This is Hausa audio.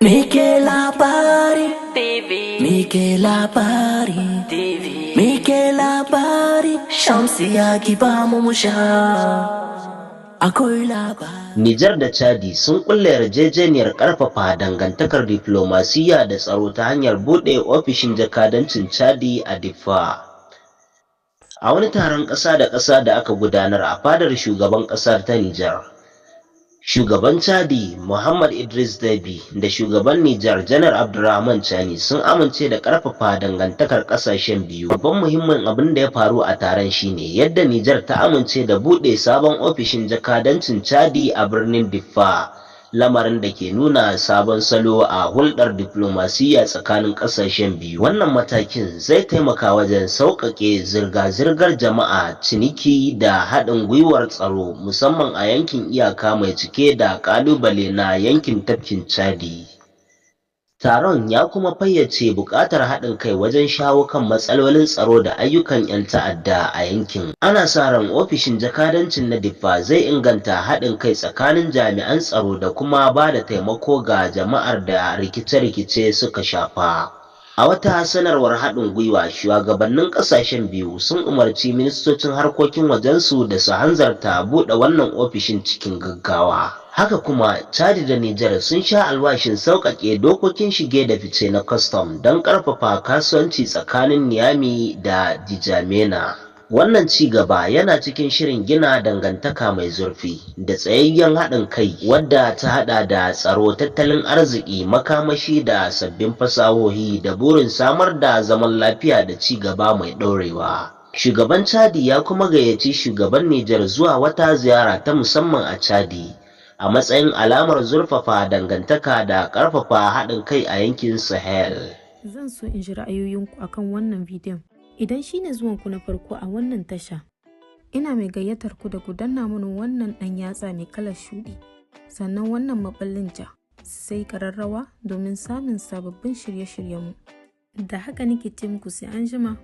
Muke Labari TV. Muke Labari TV. Muke Labari. Shamsiya, ki ba mu mu sha. Akwai labari. Nijar da Chadi sun kulla yarjejeniyar ƙarfafa dangantakar diflomasiyya da tsaro ta hanyar buɗe ofishin jakadancin Chadi a Diffa. A wani taron ƙasa da ƙasa da aka gudanar a fadar shugaban ƙasar ta Nijar, shugaban Chadi Muhammad Idris Deby da shugaban Nijar Janar Abdurrahman Chani sun amince da ƙarfafa dangantakar ƙasashen biyu. Babban muhimmin abin da ya faru a taron shine yadda Nijar ta amince da buɗe sabon ofishin jakadancin Chadi a birnin Diffa, lamarin da ke nuna sabon salo a hulɗar diflomasiyya tsakanin ƙasashen biyu. Wannan matakin zai taimaka wajen sauƙaƙe zirga-zirgar jama'a, ciniki da haɗin gwiwar tsaro, musamman a yankin iyaka mai cike da ƙalubale na yankin tafkin Chadi. Taron ya kuma fayyace buƙatar haɗin kai wajen shawo kan matsalolin tsaro da ayyukan 'yan ta'adda a yankin. Ana sa ran ofishin jakadancin na Diffa zai inganta haɗin kai tsakanin jami'an tsaro da kuma ba da taimako ga jama'ar da rikice-rikice suka shafa. A wata sanarwar haɗin gwiwa, shugabannin ƙasashen biyu sun umarci ministocin harkokin wajensu da su hanzarta buɗe wannan ofishin cikin gaggawa. Haka kuma, Chadi da Nijar sun sha alwashin sauƙaƙe dokokin shige da fice na kwastam don ƙarfafa kasuwanci tsakanin Niamey da N'Djamena. Wannan ci gaba yana cikin shirin gina dangantaka mai zurfi da tsayayyen haɗin kai wadda ta haɗa da tsaro, tattalin arziki, makamashi da sabbin fasahohi, da burin samar da zaman lafiya da ci gaba mai ɗorewa. Shugaban Chadi ya kuma gayyaci shugaban Nijar zuwa wata ziyara ta musamman a Chadi, a matsayin alamar zurfafa dangantaka da ƙarfafa haɗin kai a yankin Sahel. Zan so in ji ra'ayoyinku akan wannan bidiyon. Idan shi ne zuwanku na farko a wannan tasha, ina mai gayyatar ku da ku danna mini wannan ɗan yatsa mai kalar shuɗi, sannan wannan maɓallin ja, sai ƙararrawa domin samun sababbin shirye-shiryenmu. Da haka nake ce muku, sai an jima.